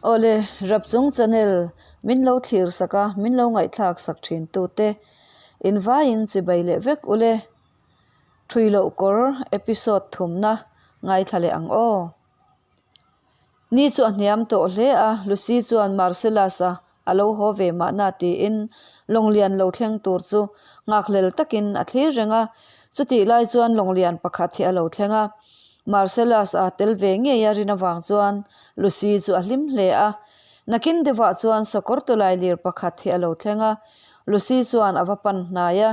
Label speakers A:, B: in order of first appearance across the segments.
A: Awle, Rapchung channel min lo thlir sak a, min lo ngaihthlak sak thin tute invaiin chibai leh vek ule. Thui loh kawr episode thumna ngaithla leh ang aw. Ni chu a hniam tawh hle a, Lucy chuan Marcellus-a a lo haw ve mahna tiin Lawnglian lo thleng tur chu nghakhlel takin a thlir reng a. Chutih lai chuan Lawnglian pakhat hi a lo thleng a, Marcellus-a tel ve ngei a rin avang chuan Lucy chu a hlim hle a. Nakin deuhah chuan sakawr tawlai lir pakhat hi a lo thleng a, Lucy chuan a va pan hnai a.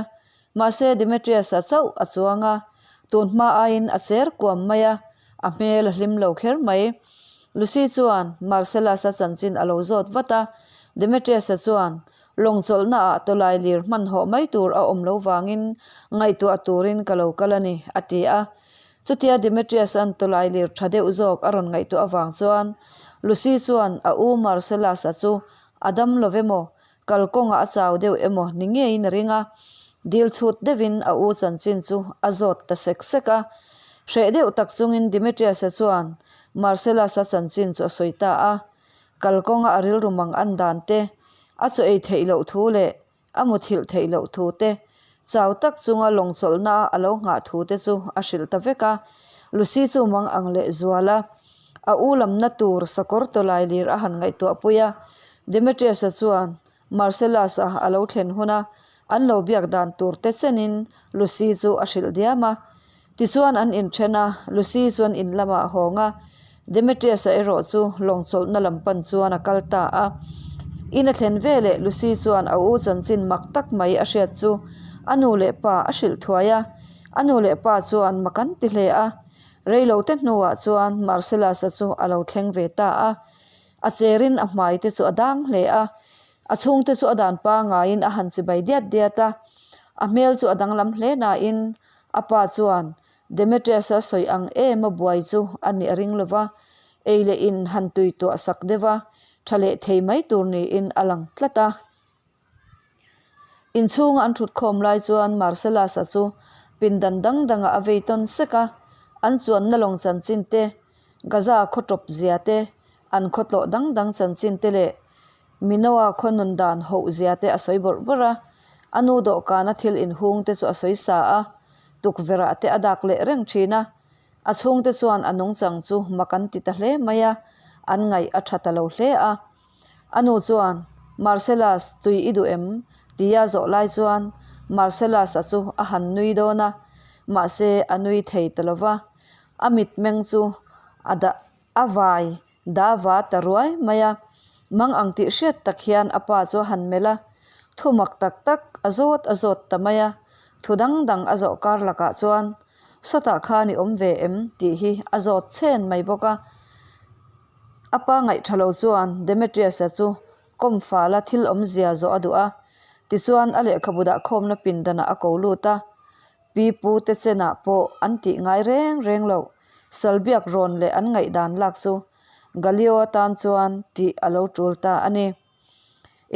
A: Mahse Demetrius-a chauh a chuang a, tun hma aiin a cher kuam mai a, a hmel a hlim lo kher mai. Lucy chuan Marcellus-a chanchin a lo zawt vat a, Demetrius-a chuan lawng chawlhnaah tawlai lir hmanhawh mai tur a awm lo vangin ngaihtuah turin ka lo kal a ni, a ti a. Chutia Demetrius-a'n tawlai lir tha deuh zawk a rawn ngaihtuah avang chuan Lucy chuan a u Marcellus-a chu a dam lo ve maw? Kalkawngah a chau deuh emaw ni ngeiin a ring a, dil chhut deuhin a u chanchin chu a zawt ta sek sek a. Hreh deuh tak chungin Demetrius-a chuan Marcellus-a chanchin chu a sawi ta a. Kalkawnga a rilru mang an dan te, a chaw ei theih loh thu leh a muthilh theih loh thu te, chau tak chunga lawng chawlhna a lo nghah thu te chu a hrilh ta vek a. Lucy chu mang ang leh zual a, a u lamna tur sakawr tawlai lir a han ngaihtuah pui a. Demetrius-a chuan Marcellus-a a lo thlen hun a, an lo biak dan tur te chenin Lucy chu a hrilh diam a. Tichuan an inthen a, Lucy chuan in lamah a hawng a, Demetrius-a erawh chu lawng chawlhna lam pan chuan a kal ta a. In a thlen veleh Lucy chuan a u chanchin mak tak mai a hriat chu a nu leh pa a hrilh thuai a, a nu leh pa chuan mak an ti hle a. Reilote hnuah chuan Marcellus-a chu a lo thleng ve ta a. A cherin a hmai te chu a dang hle a, a chhungte chu a dan pangaiin a han chibai diat diat a. A hmel chu a danglam hle nain a pa chuan Demetrius-a sawi ang em a buai chu a nih a ring lo va, ei leh in han tui tuah sak deuh a, tha leh thei mai tur niin a lang tlat a. Inchhunga an thutkhawm lai chuan Marcellus-a chu pindan dang dangah a vei tawn sek a, an chuanna lawng chanchin te, Gaza khaw tawp zia te, an khaw tlawh dang dang chanchin te leh Minoa khaw nun dan hoh zia te a sawi bawrh bawrh a. A nu dawhkana thil inhung te chu a sawi sa a, tukverh-ah te a dak leh reng thin a. A chhungte chuan a nungchang chu mak an ti ta hle mai a, an ngaih a tha ta lo hle a. A nu chuan, Marcellus, tui i duh em? tia zawh lai chuan Marcellus-a chu a han nui dawn a, mahse a nui thei ta lo va. A mitmeng chu a dah a vai da va ta ruai mai a. Mang ang tih hriat tak hian a pa chu a han melh a, thu mak tak tak a zawt a zawt ta mai a. Thu dang dang a zawh kar lakah chuan, Sawtah khan i awm ve em? tih hi a zawt chhen mai bawk a. A pa ngaih tha lo chuan Demetrius-a chu kawmfala thil awmzia zawh a duh a, tichuan a lehkhabu dahkhawmna pindanah a ko lut a. Pi pu te chenah pawh an tih ngai reng reng loh, Salbiak rawn leh an ngaihdan lak chu Galio atan chuan tih a lo tul ta a ni.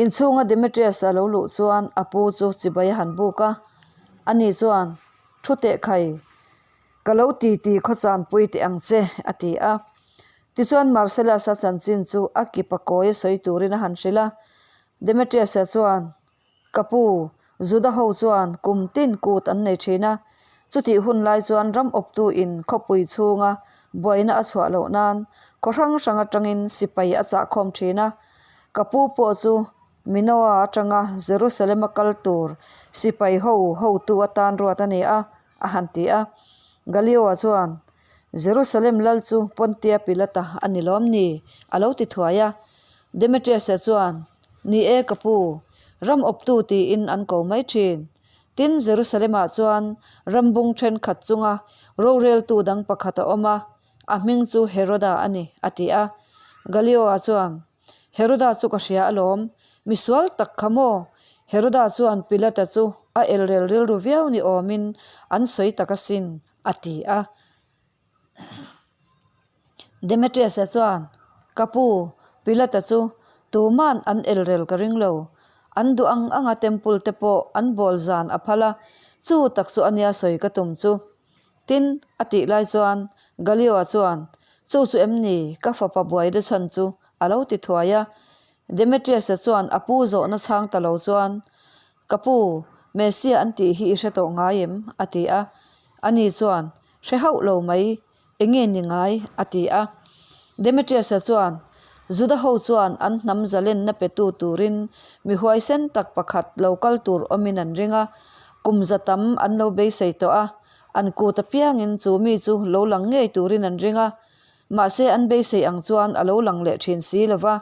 A: Inchhunga Demetrius-a lo luh chuan a pu chu chibai a han buk a, ani chuan, Thu teh khai, Ka lo ti ti khawchanpui teh ang che, a ti a. Tichuan Marcellus-a chanchin chu a kipa kawi a sawi turin a han hrilh a. Demetrius-a chuan, Ka pu, Juda ho chuan kum tin kut an nei thin a. Chutih hun lai chuan ram awptu in khawpui chhunga buaina a chhuah loh nan khaw hrang hrang atangin sipai a chahkhawm thin a. Ka pu pawh chu Minoa atanga Jerusalem-a kal tur sipai ho hotu atan ruat a ni a. a han ti a. Galio-a chuan, Jerusalem lal chu Pontia Pilata a ni lawm ni? a lo ti thuai a. Demetrius-a chuan, Ni e ka pu, ram awptu tiin an ko mai thin. Tin, Jerusalem-ah chuan rambung thenkhat chunga roreltu dang pakhat a awm a, a hming chu Heroda a ni, a ti a. Galio-a chuan, Heroda chu ka hria alawm, misual tak kha maw? Heroda chuan Pilata chu a elrel rilru viau ni awmin an sawi tak asin, a ti a. Demetrius-a chuan, Ka pu, Pilata chu tuman an elrel ka ring lo. An duh ang anga temple te pawh an bawl zan a phal a, chu tak chu ania sawi ka tum chu. Tin, a tih lai chuan Galio-a chuan, Chu chu em ni? Ka fapa buai de chhan chu? A lo ti thuai a. Demetrius-a chuan a pu zawhna chhang ta lo chuan, Ka pu, Messia an tih hi i hre tawh ngai em? a ti a. Ani chuan, Hre hauh lo mai, enge ni ngai? a ti a. Demetrius-a chuan, Juda ho chuan an hnam zalenna petu turin mi huaisen tak pakhat lo kal tur awmin an ring a, kum za tam an lo beisei tawh a, an kut apiangin chu mi chu lo lang ngei turin an ring a, Mahse an beisei ang chuan a lo lang leh thin si lo va.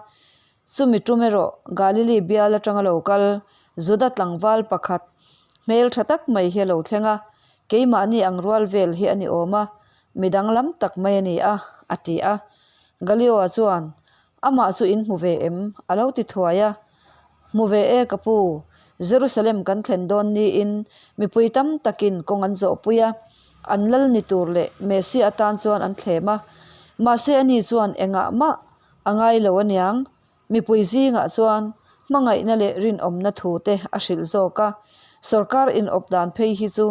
A: Chumi tum erawh Galili bial atanga lo kal Juda tlangval pakhat hmel tha tak mai hi a lo thleng a, keimahni ang rual vel hi a ni awm a, mi danglam tak mai a ni a, a ti a. Galio-a chuan, Amah chu in hmu ve em? a lo ti thuai a. Hmu ve e ka pu, Jerusalem kan thlen dawn niin mipui tam takin kawng an zawhpui a, an lal ni tur leh Messia atan chuan an thlem a. Mahse ani chuan engah mah a ngai lo aniang, mipui zingah chuan hmangaihna leh rinawmna thu te a hrilh zawk a, sorkar inawp dan phei hi chu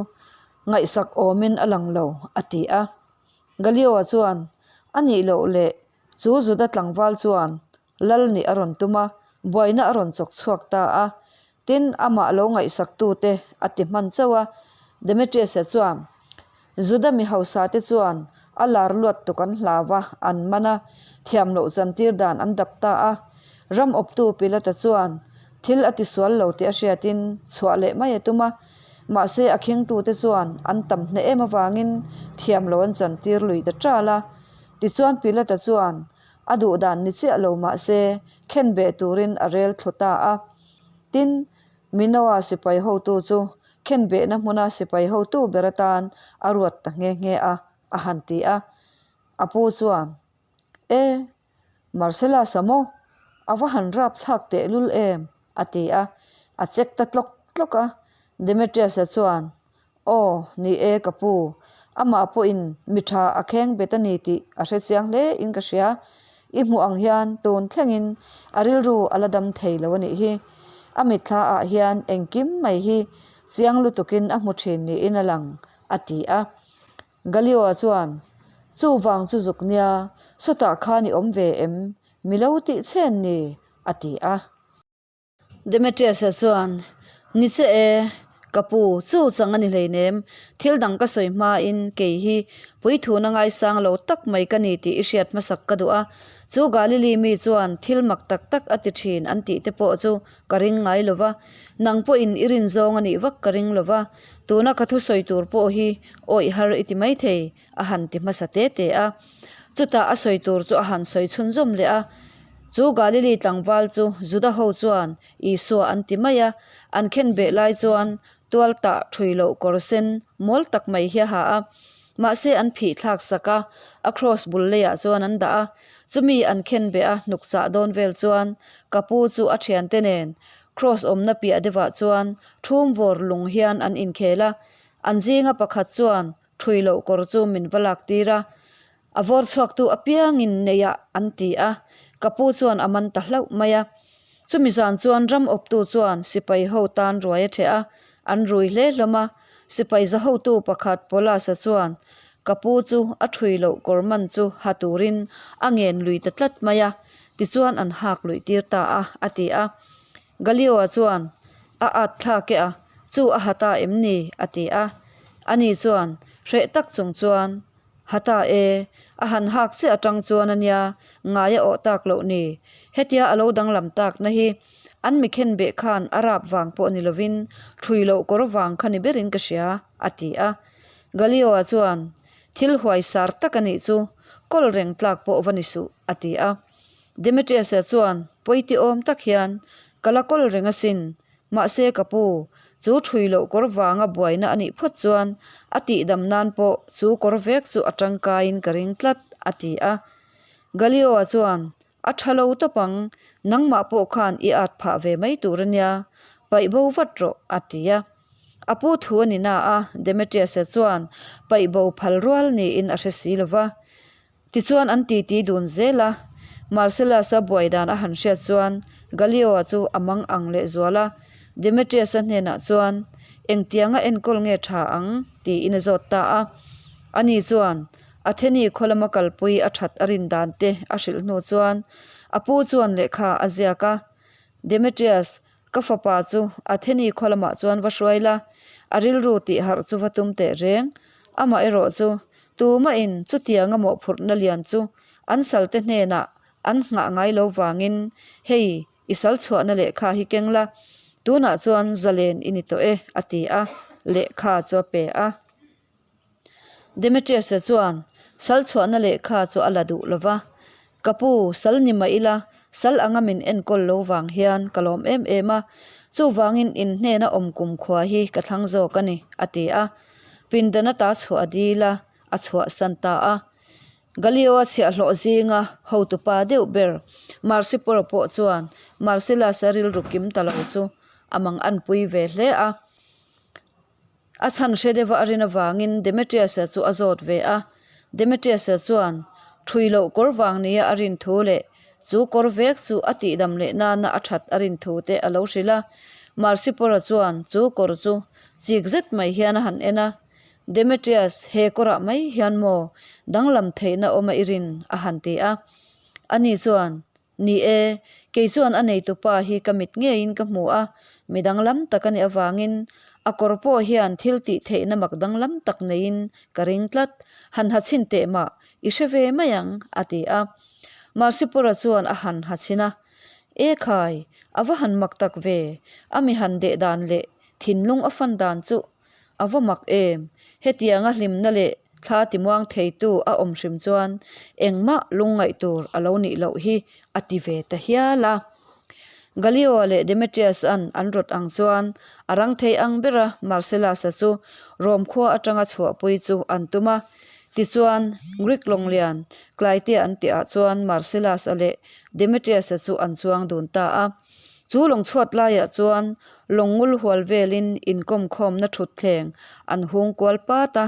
A: ngaihsak awmin a lang lo, a ti a. Galio-a chuan, A nih loh leh chu Juda tlangval chuan Lal nih a rawn tum a, buaina a rawn chawk chhuak ta a. Tin, amah lo ngaihsaktute a ti hman chauh a. Demetrius-a chuan, Juda mi hausate chuan a lar luat tuk an hlau a, an man a, thiam loh chantir dan an dap ta a. Ram awptu Pilata chuan thil a tisual lo tih a hriatin chhuah leh mai a tum a. Mahse, a khingtute chuan an tam hneh em avangin thiam loh an chantir lui ta ṭal a. Tichuan Pilata chuan A duh dan ni chiah lo mah se, khen beh turin a rel thlu ta a. Tin, Minoa sipai hotu chu khen behna hmuna sipai hotu ber atan a ruat ta nghe nghe a, a han ti a. A pu chuan, E, Marcellus-a maw? A va han rap thlak tehlul em? a ti a. A chek ta tlawk tlawk a. Demetrius-a chuan, Aw, ni e ka pu, amah pawhin mi tha a kheng bet a ni tih a hre chiang hle in ka hria. I hmuh ang hian tun thlengin a rilru a la dam thei lo a nih hi. A mitthla ah hian engkim mai hi chiang lutukin a hmu thin niin a lang, a ti a. Galio-a chuan, Chuvang chu zuk nia, sawtah khan i awm ve em? Mi lo tih chhen ni, a ti a. Demetrius-a chuan, Ni che e, ka pu, chu chang a ni hleinem, thil dang ka sawi hmain kei hi puithuna ngaisang lo tak mai ka ni tih i hriat hmasak ka duh a, chu Galili mi chuan thil mak tak tak a ti thin an tih te pawh chu ka ring ngai lo va, nang pawhin i rin zawng a nih vak ka ring lo va, tuna ka thusawi tur pawh hi awih har i ti maithei, a han ti hmasa te te a. Chutah a sawi tur chu a han sawi chhunzawm leh a, Chu Galili tlangval chu Juda ho chuan Isua an ti mai a, an khen beh lai chuan tual tah thui loh kawr sen mawl tak mai hi a ha a. Mahse an phih thlak sak a, a kraws bul leiah chuan an dah a. Chumi an khen beh a hnuk chah dawn vel chuan ka pu chu a thiante nen kraws awmna piah deuhah chuan thum vawr lung hian an inkhel a, an zinga pakhat chuan Thui loh kawr chu min va lak tir a, a vawr chhuaktu apiangin neih ah an ti a, ka pu chuan a man ta hlauh mai a. Chumi zan chuan ram awptu chuan sipai ho tan ruai a ṭheh a, an rui hle hlawm a. Sipai za hotu pakhat Paulus-a chuan ka pu chu a thui loh kawr man chu ha turin a ngen lui ta tlat mai a, tichuan an hak luih tir ta a, a ti a. Galio-a chuan, A at thlak e a, chu a ha ta em ni? a ti a. Ani chuan, Hreh tak chung chuan, Ha ta e, a han hak chiah atang chuan a nia, ngai a awh tak loh ni. Hetia a lo danglam takna hi an mi khen beh khan a rap vang pawh ni lovin thui loh kawr vang kha ni berin ka hria, a ti a. Galio-a chuan, Thil huaisar tak a nih chu, kawl reng tlak pawh va ni suh, a ti a. Demetrius-a chuan pawiti awm tak hian, Ka la kawl reng asin, mahse ka pu, chu thui loh kawr vanga buaina a nih phawt chuan a tihdam nan pawh chu kawr vek chu a tangkaiin ka ring tlat, a ti a. Galio-a chuan, A tha lo tawp ang, nangmah pawh khan i at phah ve mai tur a nia, paih bo vat rawh, a ti a. A pu thu a ni na a, Demetrius-a chuan paih bo phal rual niin a hre si lo va. Tichuan an titi dun zel a, Marcellus-a buai dan a han hriat chuan Gallio-a chu a mang ang lehzual a, Demetrius-a hnenah chuan, Engtianga enkawl nge tha ang? tiin a zawt ta a. Ani chuan, Atheni khaw lama kalpui a that a rin dan te a hrilh hnu chuan a pu chuan lehkha a ziak a, Demetrius, ka fapa chu Atheni khaw lamah chuan va hruai la, a rilru tih harh chu va tum teh reng. Amaherawh chu tumahin chutianga mawhphurhna lian chu an salte hnenah an nghah ngai lo vangin hei I sal chhuahna lehkha hi keng la, tunah chuan zalen i ni tawh e, a ti a, lehkha chu a pe a. Demetrius-a chuan sal chhuahna lehkha chu a la duh lo va, Ka pu, sal ni mah ila, sal anga min enkawl lo vang hian ka lawm em em a, chuvangin in hnena awm kumkhua hi ka thlang zawk a ni, a ti a. Pindan ata chhuah a dil a, a chhuahsan ta a. Galio-a chhiahhlawh zinga hotupa deuh ber Marsipora pawh chuan Marcellus-a rilru kim ta lo chu a mang anpui ve hle a. A chhan hre deuha a rin avangin Demetrius-a chu a zawt ve a. Demetrius-a chuan ṭhui loh kawr vang nia a rin thu leh chu kawr vek chu a tihdam leh nana a ṭhat a rin thu te a lo hrilh a. Marsipora chuan chu kawr chu chik zet mai hian a han en a. Demetrius, he kawrah mai hian maw danglam theihna awm a i rin? a han ti a. Ani chuan, Ni e, kei chuan a neitupa hi ka mit ngeiin ka hmu a, mi danglam tak a nih avangin a kawr pawh hian thil tih theihna mak danglam tak neiin ka ring tlat, han ha chhin teh mah, i hre ve mai ang, a ti a. Marsipura chuan a han ha chhin a, E khai, a va han mak tak ve, a mi han deh dan leh thinlung a fan dan chu A va mak em? Hetianga hlimna leh thla timuang theitu a awm hrim chuan engmah lungngaih tur a lo nih loh hi a ti ve ta hial a. Galio-a leh Demetrius-a'n an rawt ang chuan a rang thei ang bera Marcellus-a chu Rome khua atanga chhuahpui chu an tum a. Tichuan, Greek lawnglian Clytia an tihah chuan Marcellus-a leh Demetrius-a chu an chuang dun ta a. Chu lawng chhuat laiah chuan lawng ngul hual velin inkawm khawmna thutthleng an hung kual pat a,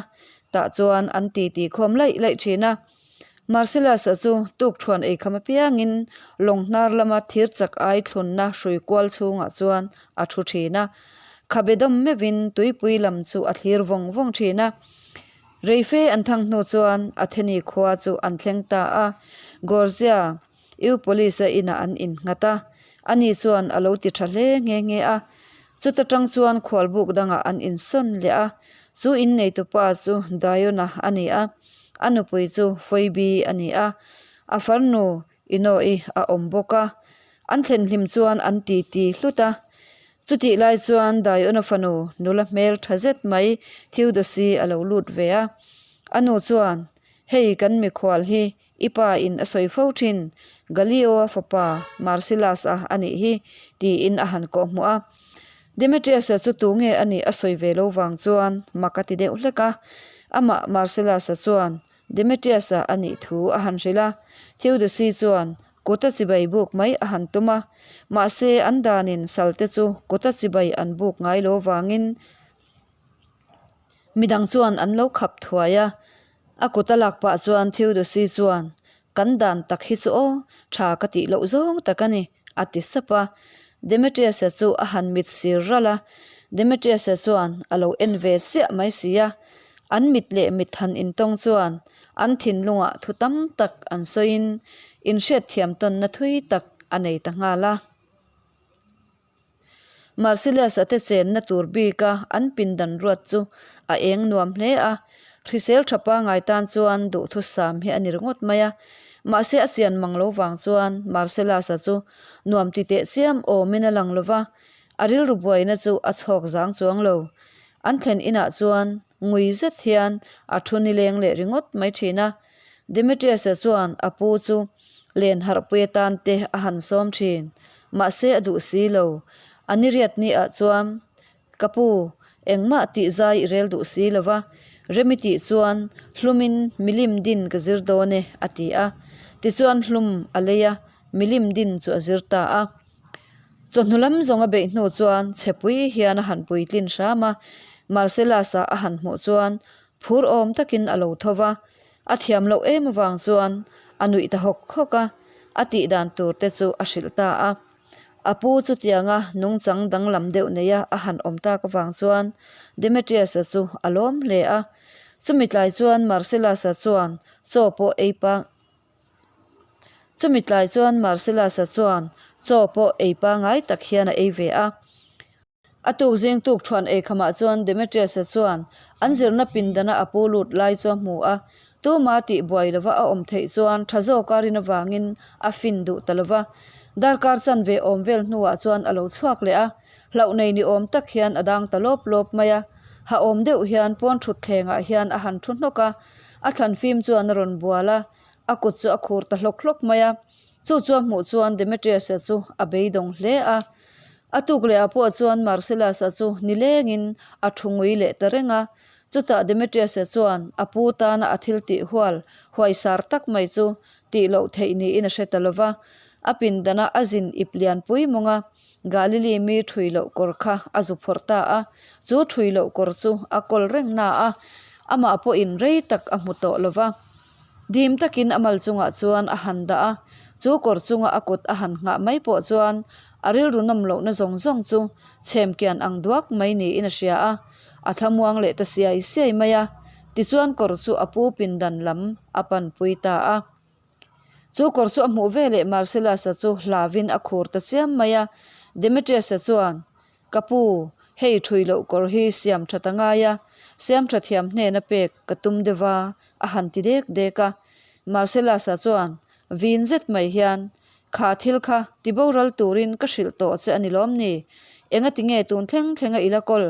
A: tah chuan an titi khawm laih laih thin a. Marcellus-a chu tukthuan eikham apiangin lawng hnar lama thir chak ai thlunna hrui kual chhungah chuan a thu thin a, khabe dawm meuhin tuipui lam chu a thlir vawng vawng thin a. Reife an thang hnu chuan Atheni khua chu an thleng ta a, Gorgia, Eupolis-a inah an innghat a, ani chuan a lo ti tha hle nghe nghe a. Chuta tang chuan khualbuk dangah an insawn leh a, chu inneitupa chu Diona a ni a, a nupui chu Phoebe a ni a, a farnu Inoe a awm bawk a. An thlen hlim chuan an titi hlut a. Chutih lai chuan Diona fanu nula hmel tha zet mai Theodosi a lo lut ve a. A nu chuan, Hei kan mikhual hi I pa in a sawi fo thin, Galio-a fapa Marcellus-a a nih hi, tiin a han kawhhmuh a. Demetrius-a chu tu nge a nih a sawi ve lo vang chuan mak a ti deuh hlek a. Amah Marcellus-a chuan Demetrius-a a nih thu a han hrilh a. Theodosi chuan kut a chibai buk mai a han tum a. Mahse, an danin salte chu kut a chibai an buk ngai lo vangin Midang chuan an lo khap thuai a, a kut a lak pah chuan Theodosi chuan, Kan dan tak hi chu aw, tha ka tih loh zawng tak a ni, a ti sap a. Demetrius-a chu a han mit sir ralh a, Demetrius-a chuan a lo en ve chiah mai si a. An mit leh mit han intawng chuan an thinlungah thu tam tak an sawiin inhriatthiam tawnna thui tak a nei ta nghal a. Marcellus-a te chenna tur bika an pindan ruat chu a eng nuam hle a, hrisel tha pangai tan chuan duhthusam hi a ni ringawt mai a. Mahse a chian mang lo vang chuan Marcellus-a chu nuam ti teh chiam awmin a lang lo va, a rilru buaina chu a chhawk zang chuang lo. An thlen inah chuan ngui zet hian a thu nileng leh ringawt mai thin a. Demetrius-a chuan a pu chu len harhpui atan te a han sawm thin. Mahse a duh si lo. A ni riat ni ah chuan, Ka pu, engmah tih zai i rel duh si lo va, Remi tih chuan hlumin milim din ka zir dawn e, a ti a. Tichuan hlum a lei a, milim din chu a zir ta a. Chawhnu lam zawng a beih hnu chuan chhepui hian a han puitlin hram a, Marcellus-a a han hmuh chuan phur awm takin a lo tho va, A thiam loh em avang chuan a nuih ta hawk hawk a, a tih dan tur te chu a hrilh ta a. A pu chutianga nungchang danglam deuh neia a han awm tak avang chuan Demetrius-a chu a lawm hle a. Chumi tlai chuan Marcellus-a chuan chaw pawh ei pang Chumi tlai chuan Marcellus-a chuan chaw pawh ei pangai tak hian a ei ve a. A tuk zing tuk thuan ei khamah chuan Demetrius-a chuan an zirna pindana a pu lut lai chu a hmu a. Tuma tih buai lova a awm theih chuan tha zawka rin avangin a fin duh ta lova. Darkar chanve awm vel hnuah chuan a lo chhuak leh a. Hlauh nei ni awm tak hian a dang ta lawp lawp mai a. Ha awm deuh hian pawn thut thlengah hian a han thu hnawk a. A thlan fim chuan a rawn bual a, a kut chu a khur ta hlawk hlawk mai a. Chu chu a hmuh chuan Demetrius-a chu a beidawng hle a. A tuk lehah pawh chuan Marcellus-a chu nilengin a thu ngui leh ta reng a. Chutah Demetrius-a chuan a pu tana a thil tih hual huaisar tak mai chu tih loh theih niin a hre ta lo va. A pindana a zin ip lianpui mawng a, Galili mi ṭhui loh kawr kha a zu phawrh ta a. Chu ṭhui loh kawr chu a kawl reng na a, amah pawhin rei tak a hmu tawh lo va. Dim takin a mal chungah chuan a han dah a, chu kawr chunga a kut a han nghah mai pawh chuan a rilru nawm lohna zawng zawng chu chhem kian ang duak mai niin a hria a, a thlamuang leh ta siai siai mai a, tichuan kawr chu a pu pindan lam a panpui ta a. Chu kawr chu a hmuh veleh Marcellus-a chu hlavin a khur ta chiam mai a, Demetrius-a chuan, Ka pu, hei ṭhui loh kawr hi siam ṭhat a ngai a, siam ṭha thiam hnena pek ka tum deuh va, a han ti dek dek a. Marcellus-a chuan vin zet mai hian, Kha thil kha ti boral turin ka hrilh tawh che a ni lawm ni? Engati nge tun thleng thlenga i la kawl?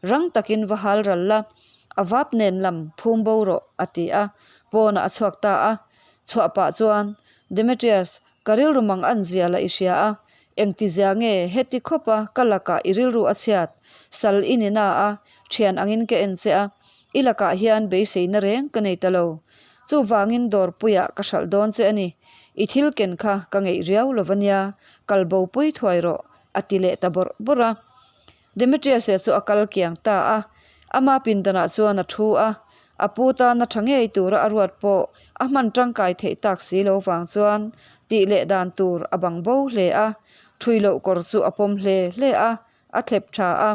A: Rang takin va hal ral la, a vap nen lam phum bo rawh, a ti a. Pawnah a chhuak ta a. Chhuah pah chuan, Demetrius, Ka rilru mang an zia la i hria a, engti zia nge heti khawp a ka lakah i rilru a chhiat, sal i ni na a, thian angin ka en che a, i lakah hian beiseina reng ka nei ta lo. Chuvangin dawrpuiah ka hralh dawn che a ni, i thil ken kha ka ngeih riau lo va nia, kal bo pui thuai rawh, a ti leh ta bawrh bawrh a. Demetrius-a chu a kal kiang ta a, ama pindanah chuan a thu a, a pu tana tha ngei tura a ruat pawh a hman tangkai theih tak si lo vang chuan tih leh dan tur a bang bo hle a, thui loh kawr chu a pawm hle hle a, a thlep tha a,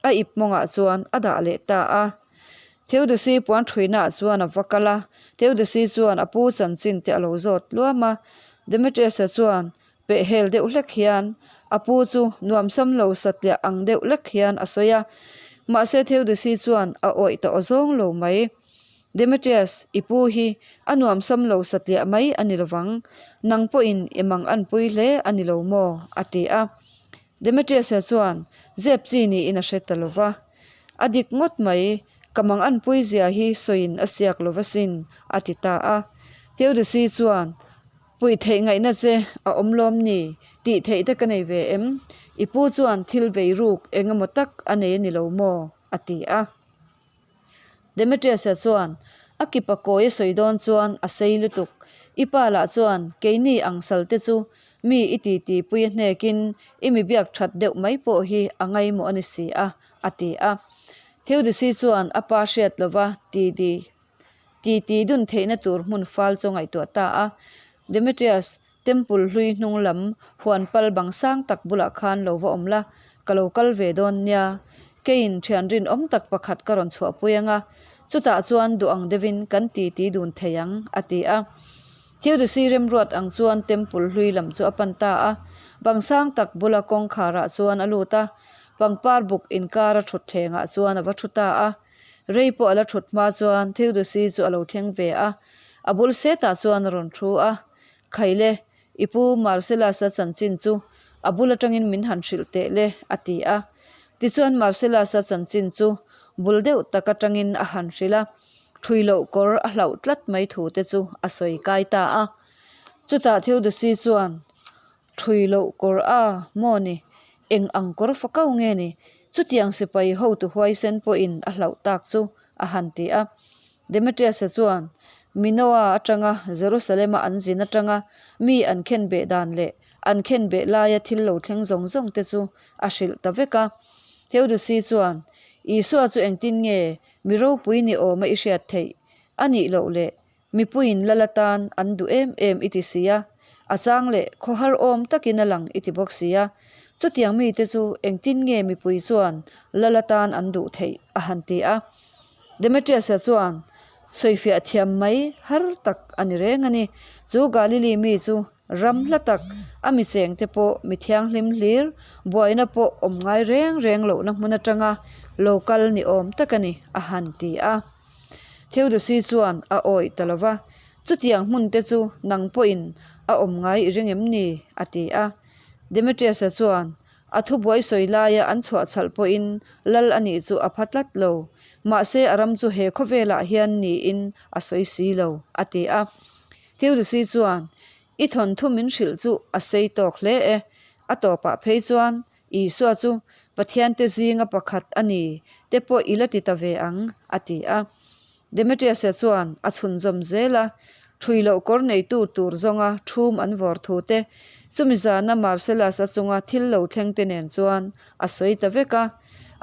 A: a ip mawngah chuan a dah leh ta a. Theodosy puan thuinaah chuan a va kal a, Theodosy chuan a pu chanchin te a lo zawt luam a, Demetrius-a chuan Pehhel deuh hlek hian a pu chu nuamsam lo satliah ang deuh lek hian a sawi a, mahse Theodosy chuan a awih ta awzawng lo mai. Demetrius, i pu hi a nuamsam lo satliah mai a ni lovang, nang pawhin i mang anpui hle a ni lo maw? a ti a. Demetrius-a chuan zep chi niin a hre ta lo va. A dik ngawt mai, ka mang anpui zia hi sawiin a siak lo va sin, a ti ta a. Theodosy chuan Puih theih ngaihna che a awm lawm ni? Tih theih te ka nei ve em? I pu chuan thil vei ruk eng emaw tak a nei a ni lo maw? a ti a. Demetrius-a chuan a kipa kawi a sawi dawn chuan a sei lutuk. I pa lah chuan keini ang sal te chu mi i titi pui a hnekin i mi biak that deuh mai pawh hi a ngaimawh a ni si a, a ti a. Theodosy chuan a pa hriat lova titi Titi dun theihna tur hmun fal chu ngaihtuah ta a. Demetrius, Temple hlui hnung lam huan pal bang sang tak bulah khan lo va awm la, ka lo kal ve dawn nia. Keiin thian rinawm tak pakhat ka rawn chhuahpui ang a, chutah chuan duh ang deuhin kan titi dun thei ang, a ti a. Theodosy remruat ang chuan Temple hlui lam chu a pan ta a. Bang sang tak bula kawngkharah chuan a lut a, pangpar buk inkara thutthlengah chuan a va thu ta a. Rei pawh a la thut hma chuan Theodosy chu a lo thleng ve a, a bul setah chuan a rawn thu a, Khaile, i pu Marcellus-a chanchin chu a bul atangin min han hrilh teh le, a ti a. Tichuan Marcellus-a chanchin chu bul deuh tak atangin a han hrilh a, thui loh kawr a hlauh tlat mai thu te chu a sawi kai ta a. Chutah Theodosy chuan Thui loh kawr a maw ni? Eng ang kawr fa kau nge ni? Chutiang sipai hotu huaisen pawhin a hlauh tak chu a han ti a. Demetrius-a chuan Minoa atanga Jerusalem-a an zin atanga mi an khenbeh dan leh an khenbeh laia thil lo thleng zawng zawng te chu a hrilh ta vek a. Theodosi chuan, Isua chu engtin nge mi ropui ni awma i hriat theih? A nih loh leh Mipuiin lal atan an duh em em i ti si a, a chang leh khawhar awm takin a lang i ti bawk si a. Chutiang mite chu engtin nge mipui chuan lal atan an duh theih a han ti a. Demetrius-a chuan. Sawifiah thiam mai har tak a ni reng a ni. Chu Galili mi chu ram hla tak, a mi chengte pawh mi thianghlim hlir, buaina pawh awm ngai reng reng lohna hmun atanga lo kal ni awm tak a ni, a han ti a. Theodosi chuan a awih ta lo va, Chutiang hmunte chu nang pawhin a awm ngai i ring em ni? a ti a. Demetrius-a chuan, A thubuai sawi laia an chhuah chhalh pawhin lal a nih chu a pha tlat lo. Mahse a ram chu he khawvelah hian niin a sawi si lo, a ti a. Theodosi chuan, I thawnthu min hrilh chu a sei tawk hle e. A tawpah phei chuan Isua chu Pathiante zinga pakhat a ni te pawh i la ti ta ve ang, a ti a. Demetrius-a chuan a chhunzawm zel a, ṭhui loh kawr neitu tur zawnga ṭhum an vawr thu te, chumi zana Marcellus-a chunga thil lo thleng te nen chuan a sawi ta vek a.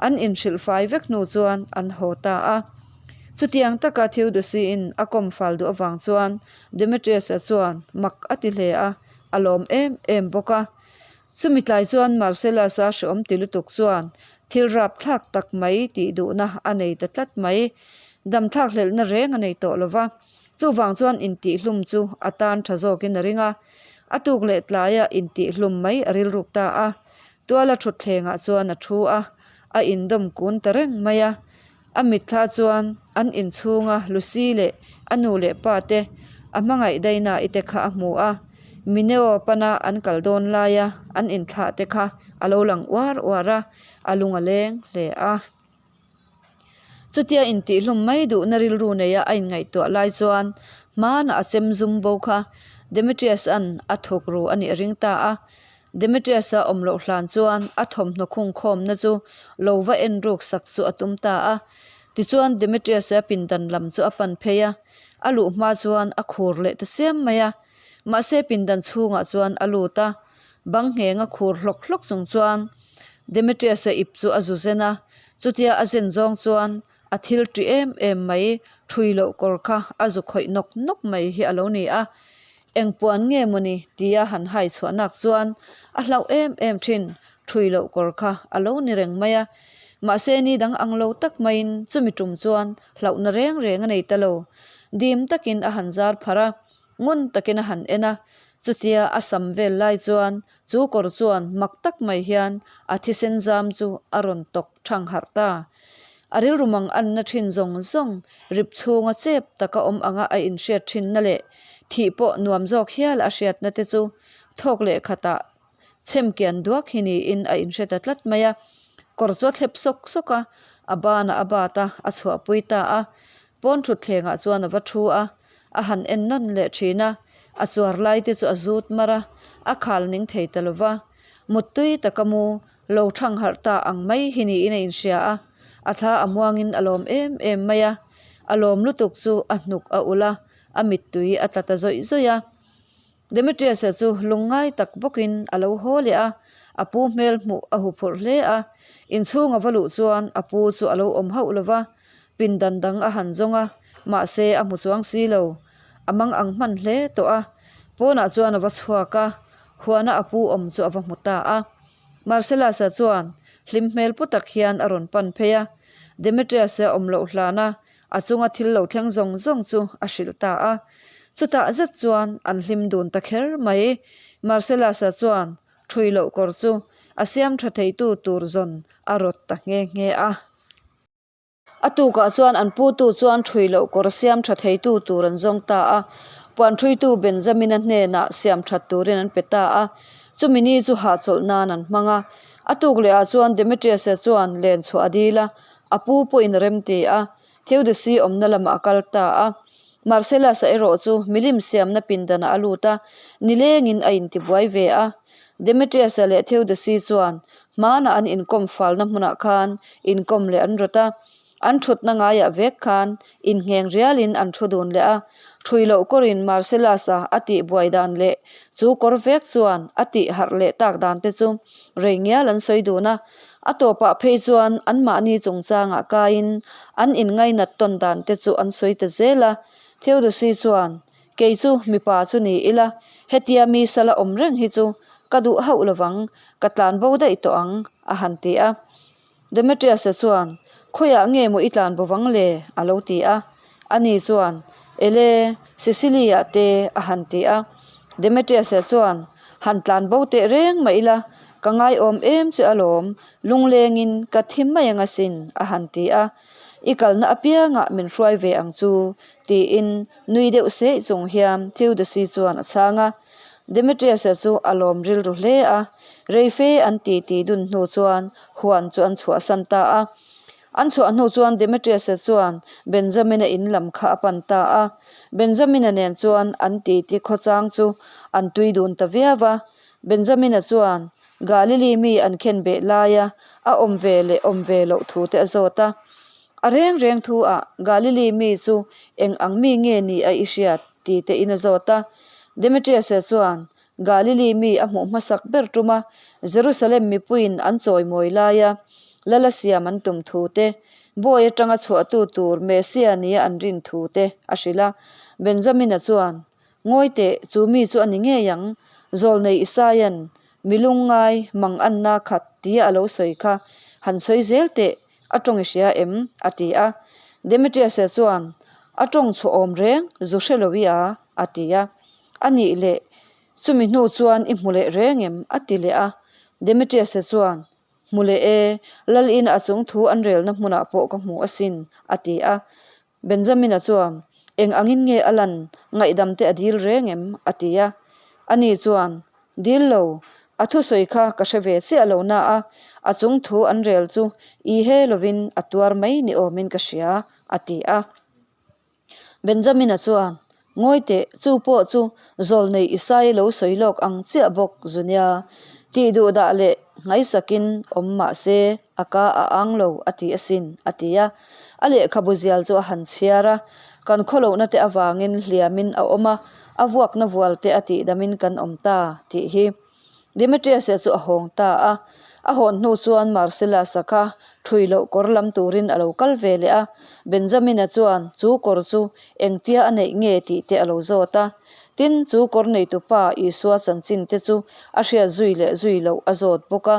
A: An inhrilh fai vek hnu chuan an haw ta a. Chutiang taka Theodosi-in a kawm fal duh avang chuan Demetrius-a chuan mak a ti hle a, a lawm em em bawk a. Chumi tlai chuan Marcellus-a hreawm ti lutuk chuan thil rapthlak tak mai tih duhna a nei ta tlat mai. Damthlak hlelhna reng a nei tawh lo va, chuvang chuan intihhlum chu a tan tha zawkin a ring a. A tuk leh tlaia intihhlum mai a rilruk ta a. Tuala thutthlengah chuan a thu a, a indawm kun ta reng mai a. A mitthla chuan an inchhunga Lucy leh a nu leh pa te a hmangaih Daina-i te kha a hmu a, Mineo pana an kal dawn laia an inthlah te kha a lo lang uar uar a, a lung a leng hle a. Chutia intihhlum mai duhna rilru neia a inngaihtuah lai chuan hmanah a chem zum bo kha Demetrius-a'n a thuk ru a nih a ring ta a. Demetrius-a awm loh hlan chuan a thawmhnaw khungkhawmna chu lo va en ruk sak chu a tum ta a. Tichuan Demetrius-a pindan lam chu a pan phei a, a luh hma chuan a khur leh ta siam mai a. Mahse pindan chhungah chuan a lut a, bang nghenga khur hlawk hlawk chung chuan Demetrius-a ip chu a zu zen a, chutia a zen zawng chuan a thil ṭi em em mai, ṭhui loh kawr kha a zu khawih nawk nawk mai hi a lo ni a. Eng puan nge mawni tia han hai chhuah nak chuan a hlauh em em ṭhin, ṭhui loh kawr kha a lo ni reng mai a. Mahse ni dang ang lo tak maiin chumi ṭum chuan hlauhna reng reng a nei ta lo. Dim takin a han zar pharh a, ngun takin a han en a, chutia a sam vel lai chuan chu kawr chuan mak tak mai hian a thisen zam chu a rawn tawk thang harh ta. A rilru mang anna thin zawng zawng rip chhunga chep taka awm anga a inhriat thinna leh thih pawh nuam zawk hial a hriatna te chu thawk leh khatah chhem kian duak hi niin a inhre ta tlat mai a. Kawr chu a thlep sawk sawk a, a banah a bat a, a chhuahpui ta a. Pawn thutthlengah chuan a va thu a, a han en nawn leh thin a, a chuar lai te chu a zut mar a, a khal ning thei ta lo va. Muttui taka mu lo thang harh ta ang mai hi niin a inhria a, a thla a muangin a lawm em em mai a, a lawm lutuk chu a hnuk a ulh a, a mittui a tla ta zawih zawih a. Demetrius-a chu lungngai tak bawkin a lo haw leh a, a pu hmel hmuh a huphurh hle a, inchhung a va luh chuan a pu chu a lo awm hauh lo va, pindan dang a han zawng a, mahse a hmu chuang si lo, a mang ang hman hle tawh a, pawnah chuan a va chhuak a, huana a pu awm chu a va hmu ta a. Marcellus-a chuan hlim hmel pu tak hian a rawn pan phei a, Demetrius-a awm loh hlana a chunga thil lo thleng zawng zawng chu a hrilh ta a. Chutah zet chuan an hlim dun ta kher mai. Marcellus-a chuan ṭhui loh kawr chu a siam ṭha theitu tur zawn a rawt ta nghe nghe a. A tukah chuan an putu chuan ṭhui loh kawr siam ṭha theitu tur an zawng ta a, puan ṭhuitu Benjamina hnenah siam ṭhat turin an pe ta a. Chumi ni chu hahchawlh nan an hmang a. A tuk lehah chuan Demetrius-a chuan len chhuah a dil a, a pu pawhin a remti a, Theodosy awmna lamah a kal ta a. Marcellus-a erawh chu milim siamna pindanah a lut a, nilengin a intibuai ve a. Demetrius-a leh Theodosy chuan hmanah an inkawm falna hmunah khan inkawm leh an rawt a, an thutna ngaiah vek khan inngheng rialin an thu dun leh a. Ṭhui loh kawrin Marcellus-a a tihbuai dan leh chu kawr vek chuan a tih harh leh tak dan te chu rei ngial an sawi dun a. A tawpah phei chuan anmahni chungchangah kaiin an inngainat tawn dan te chu an sawi ta zel a. Theodosy chuan, Kei chu mipa chu ni ila, hetia mi sala awm reng hi chu ka duh hauh lovang, ka tlan bo daih tawh ang, a han ti a. Demetrius-a chuan, Khawiah nge maw i tlan bo vang le? a lo ti a. Ani chuan, Ele, Sicily-ah te a han ti a. Demetrius-a chuan, Han tlan bo teh reng mah ila, ka ngaiawm em che alawm, lunglengin ka thi mai ang asin, a han ti a. I kalna apiangah min hruai ve ang chu, tiin nui deuh seih chung hian Theodosy chuan a chhang a. Demetrius-a chu a lawm rilru hle a, reife an titi dun hnu chuan huan chu an chhuahsan ta a. An chhuah hnu chuan Demetrius-a chuan Benjamina in lam kha a pan ta a. Benjamina nen chuan an titi khawchang chu an tui dun ta viau a. Benjamina chuan Galili mi an khen beh laia a awm ve leh awm ve loh thu te a zawt a. A reng reng thu ah Galili mi chu eng ang mi nge ni a i hriat? ti te in a zawt a. Demetrius-a chuan Galili mi a hmuh hmasak ber tuma Jerusalem mipuiin an chawimawi laia Lala siam an tum thu te, bawi atanga chhuahtu tur Messia nia an rin thu te a hrilh a. Benjamina chuan, Ngawi teh, chu mi chu a ni ngei ang, Zawlnei Isaia'n mi lungngai mang anna khat tia a lo sawi kha han sawi zel teh, a tawng i hria em? a ti a. Demetrius-a chuan, A tawng chhuah awm reng, zu hre lo i a, a ti a. A nih leh, chumi hnu chuan i hmu leh reng em? a ti leh a. Demetrius-a chuan, Hmu leh e, Lal ina a chung thu an relna hmunah pawh ka hmu asin, a ti a. Benjamina chuan, Eng angin nge a lan, ngaihdam te a dil reng em? a ti a. Ani chuan, Dil lo, a thusawi kha ka hre ve chiah lo na a, a chung thu an rel chu i he lovin a tuar mai ni awmin ka hria, a ti a. Benjamina chuan, Ngawi teh, chu pawh chu zawlnei Isai lo sawi lawk ang chiah bawk zu nia. Tih duh dah leh ngaisakin awm mah se a ka a ang lo a ti asin, a ti a. A lehkhabu zial chu a han chhiar a, kan khawlohna te avangin hliamin a awm a, a vuakna vual te a tihdamin kan awm ta tih hi. Demetrius-a chu a hawng ta a. A hawn hnu chuan Marcellus-a kha ṭhui loh kawr lam turin a lo kal ve leh a. Benjamin-a chuan chu kawr chu engtia a neih nge tih te a lo zawt a. Tin, chu kawr neitupa Isua chanchin te chu a hriat zui leh zui loh a zawt bawk a.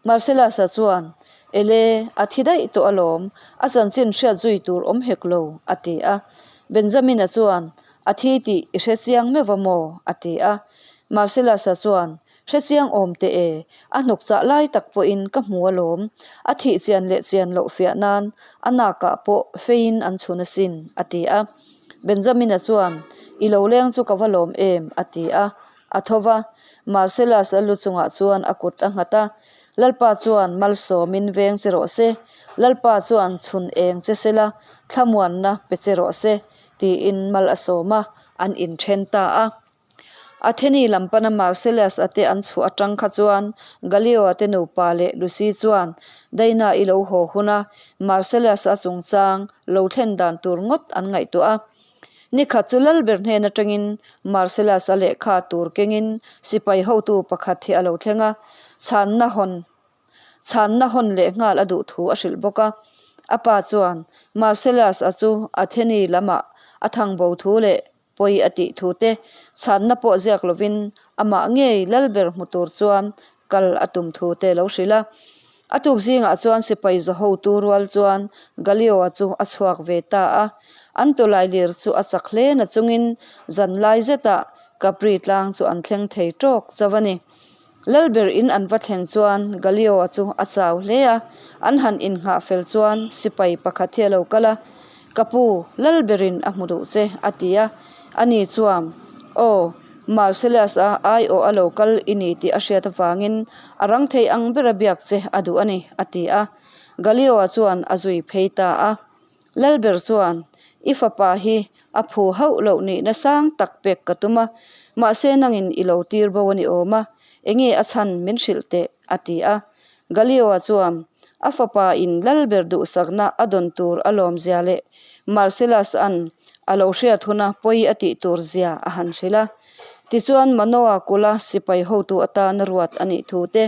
A: Marcellus-a chuan, Ele, a thi daih tawh alawm, a chanchin hriat zui tur awm hek lo, a ti a. Benjamin-a chuan, A thi tih i hre chiang meuh va maw? a ti a. Marcellus-a chuan, Hre chiang awm teh e, a hnuk chah lai tak pawhin ka hmu alawm, a thih chian leh chian loh fiah nan a nakah pawh feiin an chhun asin, a ti a. Benjamin-a chuan, I lo leng chu ka va lawm em, a ti a. A tho va, Marcellus-a lu chungah chuan a kut a nghat a, Lalpa chuan malsawmin veng che rawh se, Lalpa chuan chhun eng che sela, thlamuanna pe che rawh se, tiin mal a sawm a, an inthen ta a. Atheni lam pana Marcellus-a te an chhuah atang kha chuan Gallio-a te nupa leh Lucy chuan Daina i lo haw hun a, Marcellus-a chungchang lo thlen dan tur ngawt an ngaihtuah a. Nikhat chu Lalber hnen atangin Marcellus-a lehkha tur kengin sipai hotu pakhat hi a lo thleng a, chhanna hawn Chhanna hawn leh nghal a duh thu a hrilh bawk a. A pa chuan Marcellus-a chu Atheni lamah a thangbo thu leh pawi a tih thu te chhanna pawh ziak lovin amah ngei Lalber hmu tur chuan kal a tum thu te lo hrilh a. A tuk zingah chuan sipai zahotu rual chuan Gallio-a chu a chhuak ve ta a. An tawlailir chu a chak hle na chungin zan lai zetah Capri tlang chu an thleng thei tawk chauh a ni. Lalber in an va thlen chuan Gallio-a chu a chau hle a, an han innghah fel chuan sipai pakhat hi a lo kal a, Ka pu, Lalberin a hmu duh che, a ti a. Ani chuan, Aw, Marcellus-a aiawh a lo kal i ni tih a hriat avangin a rang thei ang bera biak che a duh a ni, a ti a. Gallio-a chuan a zui phei ta a. Lalber chuan, I fapa hi a phu hauh loh nihna sang tak pek ka tum a, mahse nangin i lo tir bo a ni awm a, enge a chhan min hrilh teh, a ti a. Galio-a chuan a fapa in Lalber duhsakna a dawn tur a lawmzia leh Marcellus-a'n a lo hriat huna pawi a tih tur zia a han hrilh a. Tichuan Manoa kula sipai hotu atana ruat a nih thu te,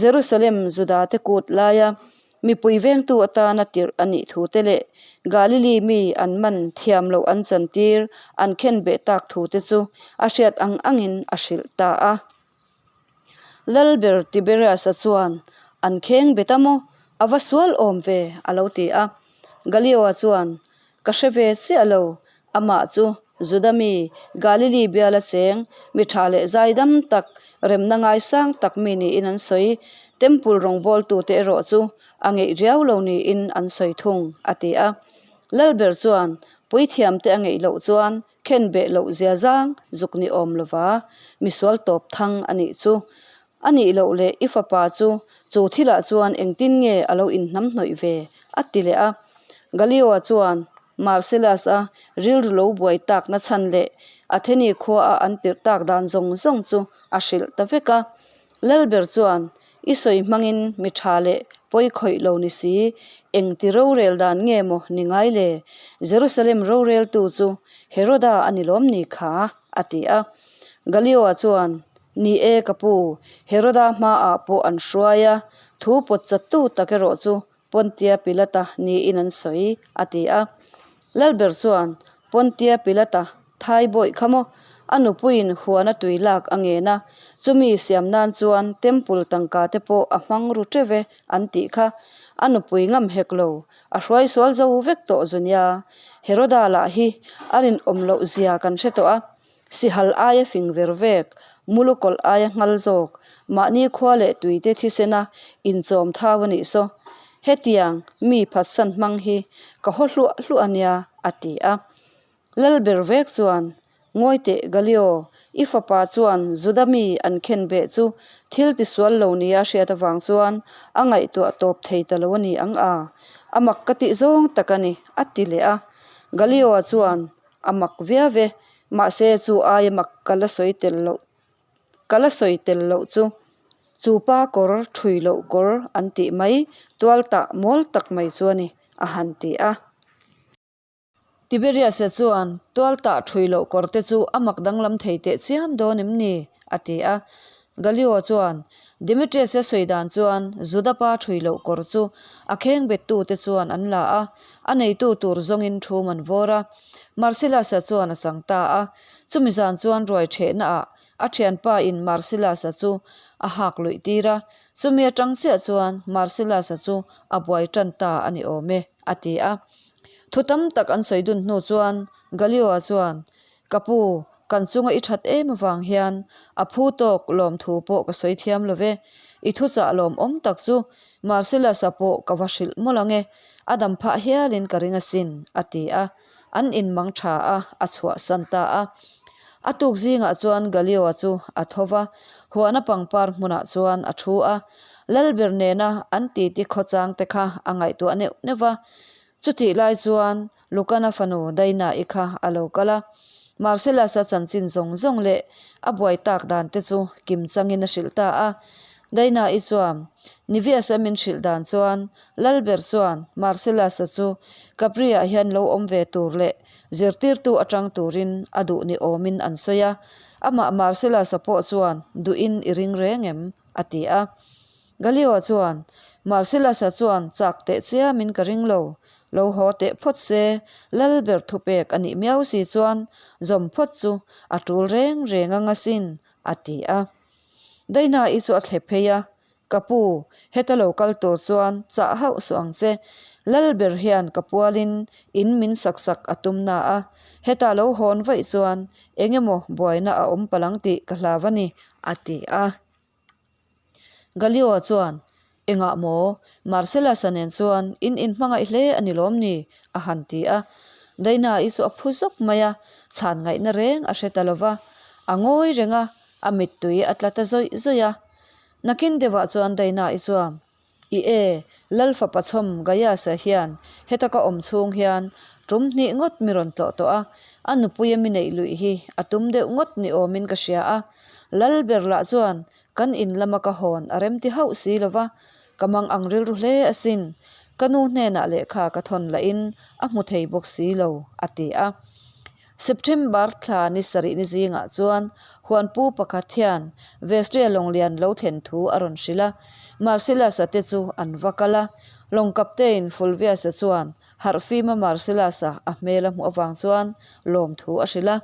A: Jerusalem Juda-te kut laia Mipui vengtu atana tirh a nih thu te leh Galili mi an man thiam loh an chantir an khen beh tak thu te chu a hriat ang angin a hrilh ta a. Lalber Tiberius-a chuan, An kheng bet a maw? A va sual awm ve, a lo ti a. Galio-a chuan, Ka hre ve chiah lo, amah chu Juda mi, Galili biala cheng, mi tha leh zaidam tak, remna ngaisang tak mi niin an sawi. Temple rawngbawltute erawh chu a ngeih riau lo niin an sawi thung, a ti a. Lalber chuan puithiamte a ngeih loh chuan khen beh loh zia zang zuk ni awm lova misual tawp thang a nih chu. A nih loh leh i fapa chu chu thilah chuan engtin nge a lo inhnam hnawih ve? a ti leh a. Galio-a chuan Marcellus-a rilru lo buai tak na chhan leh Atheni khuaa an tirh tak dan zawng zawng chu a hrilh ta vek a. Lalber chuan I sawi hmangin mi tha leh pawi khawih lo ni si, eng ti rorel dan nge maw ni ngai le? Jerusalem roreltu chu Heroda a ni lawm ni kha? a ti a. Galio-a chuan, Ni e ka pu, Heroda hmaah pawh an hruai a, thu pawt chattu tak erawh chu Pontia Pilata niin an sawi, a ti a. Lalber chuan, Pontia Pilata, Thai bawih kha maw? A nupuiin huana tui lak a ngen a, chumi siam nan chuan temple tangka te pawh a hmang ru teuh e an tih kha. A nupui ngam hek lo, a hruai sual zo vek tawh zu nia. Heroda lah hi a rinawm loh zia kan hre tawh a, sihal aia fing ver vek, mulu kawlh aia nghal zawk, mahni khua leh tuite thisena inchawm thau a nih saw. Hetiang mi phatsan hmang hi ka haw hluah hluah a nia, a ti a. Lalber vek chuan, Ngawi teh Galio, i fapa chuan Juda mi an khen beh chu thil tisual lo nia hriat avang chuan a ngaihtuah tawp thei ta lo a ni ang a, a mak ka tih zawng tak a ni, a ti leh a. Galio-a chuan, A mak viau e, mahse chu aia mak ka la sawi tel loh ka la sawi tel loh chu, chu pa kawr thui loh kawr an tih mai tual tah mawl tak mai chu a ni, a han ti a. Tiberius-a chuan, Tual tah thui loh kawr te chu a mak danglam thei teh chiam dawn em ni? a ti a. Galio chuan, Demetrius-a sawi dan chuan Juda pa thui loh kawr chu a kheng bettu te chuan an la a, a neitu tur zawngin thum an vawr a. Marcellus-a chuan a chang ta a. Chumi zan chuan ruai thehna ah a thianpa in Marcellus-a chu a hak luih tir a. Chumi atang chiah chuan Marcellus-a chu a buai tan ta a ni awm e, a ti a. Thu tam tak an sawi dun hnu chuan Galio-a chuan, Ka pu, kan chunga i that em avang hian a phu tawk lawmthu pawh ka sawi thiam lo ve. I thuchah lawmawm tak chu Marcellus-a pawh ka va hrilh mawlh ang e, a dam phah hialin ka ring asin, a ti a. An inmang tha a, a chhuahsan ta a. A tuk zingah chuan Galio-a chu a tho va, huana pangpar hmunah chuan a thu a. Lalber nena an titi khawchang te kha a ngaihtuah neuh neuh va. Chutih lai chuan Lukana fanu Daina-i kha a lo kal a, Marcellus-a chanchin zawng zawng leh a buai tak dan te chu kim changin a hrilh ta a. Daina-i chuan Nivius-a min hrilh dan chuan Lalber chuan Marcellus-a chu Capri-ah hian lo awm ve tur leh zirtirtu atang turin a duh ni awmin an sawi a, amah Marcellus-a pawh chuan duhin i ring reng em? a ti a. Galio chuan, Marcellus-a chuan chak teh chiamin ka ring lo, lo haw teh phawt se, Lalber thupek a nih miau si chuan zawm phawt chu a tul reng reng ang asin, a ti a. Daina-i chu a thle phei a, Ka pu, heta lo kal tur chuan chah hauh suh ang che, Lalber hian ka pualin in min sak sak a tum na a, heta lo hawn vaih chuan eng emaw buaina a awm palh ang tih ka hlau a ni, a ti a. Galio chuan, Engah maw? Marcellus-a nen chuan in inhmangaih hle a ni lawm ni? a han ti a. Daina-i chu a phu zawk mai a, chhan ngaihna reng a hre ta lo va. A ngawi reng a, a mittui a tla ta zawih zawih a. Nakin deuhah chuan Daina-i chuan, I e, Lal fapa chhawm Gaius-a hian heta ka awm chhung hian tum hnih ngawt mi rawn tlawh tawh a, a nupuia mi neih luih hi a tum deuh ngawt ni awmin ka hria a. Lal ber lah chuan kan in lama ka hawn a remti hauh si lo va, ka mang ang rilru hle asin. Ka nu hnenah lehkha ka thawn lahin a hmu thei bawk si lo, a ti a. September thla ni sarih ni zingah chuan huanpu pakhat hian Vestria lawnglian lo thlen thu a rawn hrilh a, Marcellus-a te chu an va kal a. Lawng captain Fulvius-a chuan harhfima Marcellus-a a hmel a hmuh avang chuan lawmthu a hrilh a.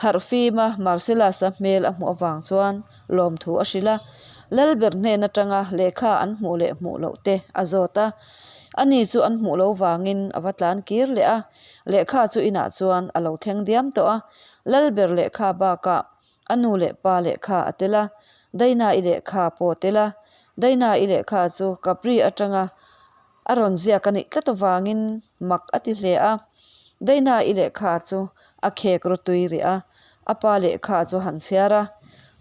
A: Harhfima Marcellus-a hmel a hmuh avang chuan lawmthu a hrilh a, Lalber hnen atanga lehkha an hmuh leh hmuh loh te a zawt a. Ani chu an hmuh lo vangin a va tlan kir leh a, lehkha chu inah chuan a lo thleng diam tawh a. Lalber lehkha bakah a nu leh pa lehkha a tel a, Daina-i lehkha pawh a tel a. Daina-i lehkha chu Capri atanga a rawn ziak a nih tlat avangin mak a ti hle a. Daina-i lehkha chu a khek rawtui rih a, a pa lehkha chu a han chhiar a.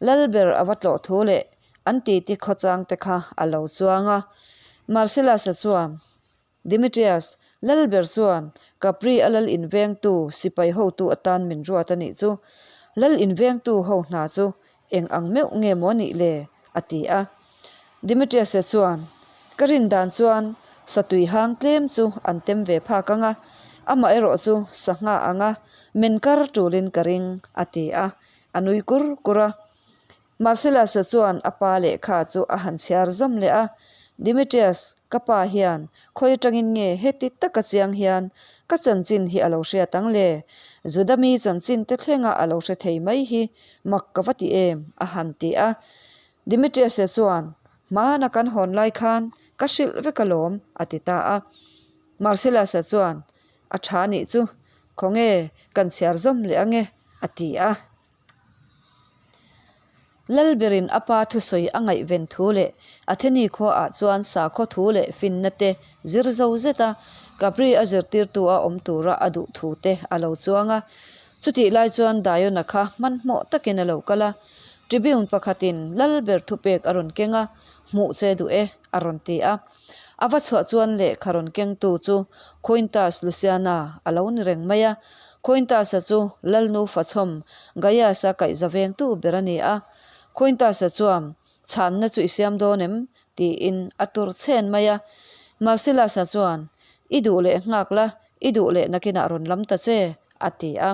A: Lalber a va tlawh thu leh an titi khawchang te kha a lo chuang a. Marcellus-a chuan, Demetrius, Lalber chuan Capri a lal invengtu sipai hotu atan min ruat a nih chu. Lal invengtu ho hna chu eng ang meuh nge maw nih le? a ti a. Demetrius-a chuan, Ka rin dan chuan satui hang tlem chu an tem ve phak ang a, amaherawh chu sangha anga men kar tulin ka ring, a ti a, a nui kur kur a. Marcellus-a chuan a pa lehkha chu a han chhiar zawm leh a, Demetrius, ka pa hian khawi atangin nge heti taka chiang hian ka chanchin hi a lo hriat ang le? Juda mi chanchin te thlenga a lo hre thei mai hi mak ka va ti em? a han ti a. Demetrius-a chuan, Hmana kan hawn lai khan ka hrilh vek alawm, a ti ta a. Marcellus-a chuan, A tha nih chu, khawnge kan chhiar zawm leh ange, a ti a. Lalberin a pa thusawi a ngaihven thu leh Atheni khuaah chuan sakhaw thu leh finna te zir zo zet a, Capri a zirtirtu a awm tura a duh thu te a lo chuang a. Chutih lai chuan Diona kha hmanhmawh takin a lo kal a, Tribune pakhatin Lalber thupek a rawn keng a, Hmuh che duh e, a rawn ti a. A va chhuah chuan lehkha rawn kengtu chu Quintus Luciana a lo ni reng mai a. Quintus-a chu Lalnu Fachhawm Gaius-a kaihza vengtu ber a ni a. Quintus-a chuan, Chhanna chu i siam dawn em? tiin a tur chhen mai a. Marcellus-a chuan, I duh leh nghak la, i duh leh nakinah rawn lam ta che, a ti a.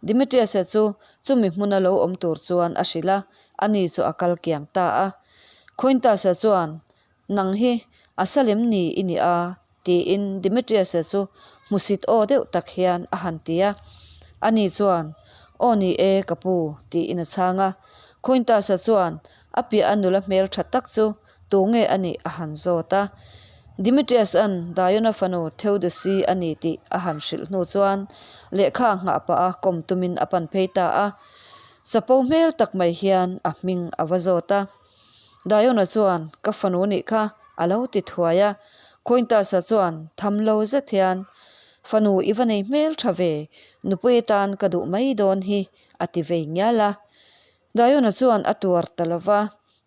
A: Demetrius-a chu chumi hmuna lo awm tur chuan a hrilh a, ani chu a kal kiang ta a. Quintus-a chuan, Nang hi a salem ni i ni a? tiin Demetrius-a chu hmusit aw deuh tak hian a han ti a. Ani chuan, Aw ni e, ka pu, tiin a chhang a. Quintus-a chuan a piah a nula hmel tha tak chu tu nge a nih a han zawt a. Demetrius-a'n Diona fanu Theodosi a ni tih a han hrilh hnu chuan lehkha nghah pah a kawm tumin a pan phei ta a. Chapo hmel tak mai hian a hming a va zawt a. Diona chuan, Ka fanu nih kha, a lo ti thuai a. Quintus-a chuan tham lo zet hian, Fanu i va nei hmel tha ve, nupui atan ka duh mai dawn hi, a ti vei ngial a. Diona chuan a tuar ta lo va,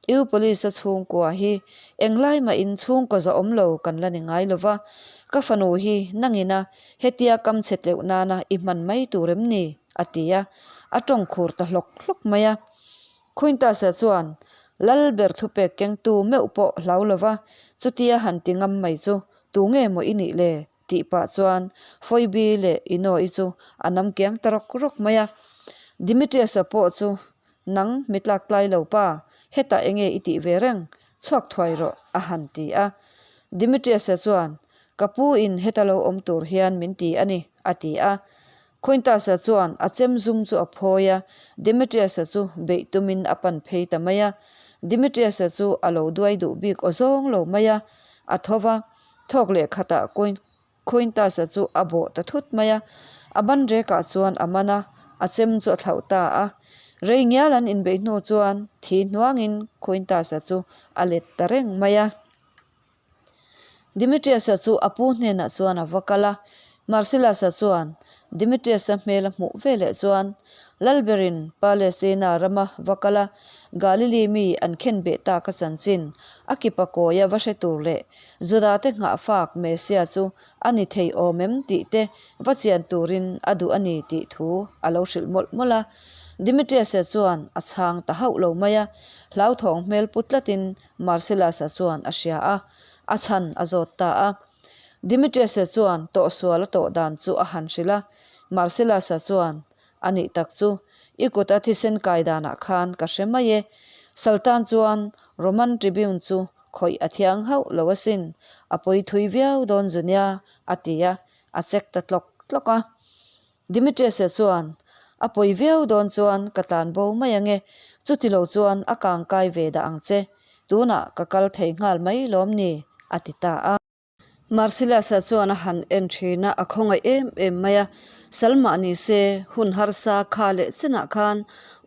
A: Eupolis-a chhungkua hi englai mahin chhungkaw zahawm lo kan la ni ngai lo va, ka fanu hi nangina hetia kam chhe tleuh nana i hman mai tur em ni? a ti a, a tawng khur ta hlawk hlawk mai a. Quintus-a chuan Lalber thupek kengtu meuh pawh hlau lova chutia han ti ngam mai chu tu nge maw i nih le? tih pah chuan Phoebe leh Ino-i chu a nam kiang ta rawk rawk mai a. Demetrius-a pawh chu Nang mi tlak tlai lo pa, hetah enge i tih ve reng? Chhuak thuai rawh, a han ti a. Demetrius-a chuan Ka pu in heta lo awm tur hian min ti a ni, a ti a. Quintus-a chuan a chem zum chu a phawi a, Demetrius-a chu beih tumin a pan phei ta mai a. Demetrius-a chu a lo duai duh bik aw zawng lo mai a, a tho va, thawk leh khatah Quintus-a chu a bawh ta thut mai a, a ban rekah chuan a man a, a chem chu a thlauh ta a. Rei ngial an inbeih hnu chuan thi hnuangin Quintus-a chu a let ta reng mai a. Demetrius-a chu a pu hnenah chuan a va kal a, Marcellus-a chuan Demetrius-a hmel a hmuh veleh chuan Lalberin Palestina rama va kal a, Galili mi an khen beh tak a chanchin a kipa kawia va hre tur leh Juda-te nghahfak Messia chu a ni thei awm em tih te va chian turin a duh a ni tih thu a lo hrilh mawlh mawlh a. Demetrius-a chuan a chhang ta hauh lo mai a, hlauthawng hmel pu tlatin Marcellus-a chuan a hria a, a chhan a zawt ta a. Demetrius-a chuan tawhsual a tawh dan chu a han hrilh a. Marcellus-a chuan, A nih tak chu, i kuta thisen kai danah khan ka hre mai e. Saltan chuan Roman Tribune chu khawih a thiang hauh lo asin, a pawi thui viau dawn zu nia, a ti a, a check ta tlawk tlawk a. Demetrius-a chuan, A pawi viau dawn chuan ka tlan bo mai ange, chuti lo chuan a kang kai ve dah ang che, tunah ka kal thei nghal mai lawm ni? a ti ta a. Marcellus-a chuan a han en thin a, a khawngaih em em mai a. Sal mah ni se, hun harsa kha leh chenah khan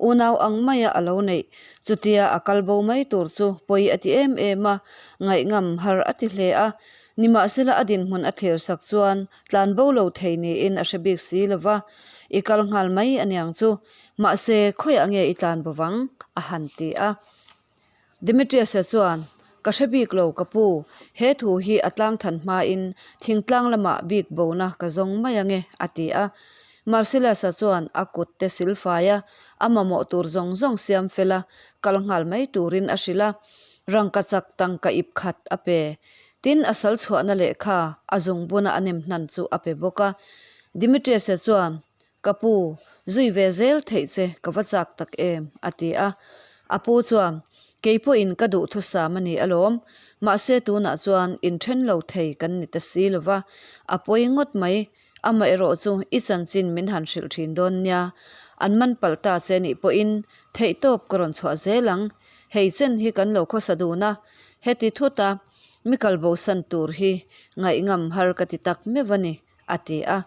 A: unau ang maia a lo neih. Chutia a kal bo mai tur chu pawi a ti em em a, ngaihngam har a ti hle a. Nimahsela a dinhmun a thlir sak chuan tlan bo lo thei niin a hre bik si lo va, I kal nghal mai aniang chu, mahse khawiah nge i tlan bo vang? a han ti a. Demetrius-a chuan, Ka hre bik lo ka pu, he thu hi a tlang than hmain thingtlang lamah bik bona ka zawng mai ange, a ti a. Marcellus-a chuan a kut te silfai a, a mamawh tur zawng zawng siam fel a, kal nghal mai turin a hrilh a. Rangkachak tangka ip khat a pe. Tin, a sal chhuahna lehkha a zungbuna a nem hnan chu a pe bawk a. Demetrius-a chuan, Ka pu, zui ve zel theih che ka va chak tak em? a ti a. A pu chuan, Kei pawhin ka duhthusam a ni alawm. Mahse tunah chuan inthen lo thei kan ni ta si lo va, a pawi ngawt mai. Amaherawh chu i chanchin min han hrilh thin dawn nia. An man palh ta che nih pawhin theihtawp ka rawn chhuah zel ang. Hei chen hi kan lo khawsa dun a, heti thut a, mi kalbosan tur hi ngaihngam har ka ti tak meuh a ni. a ti a.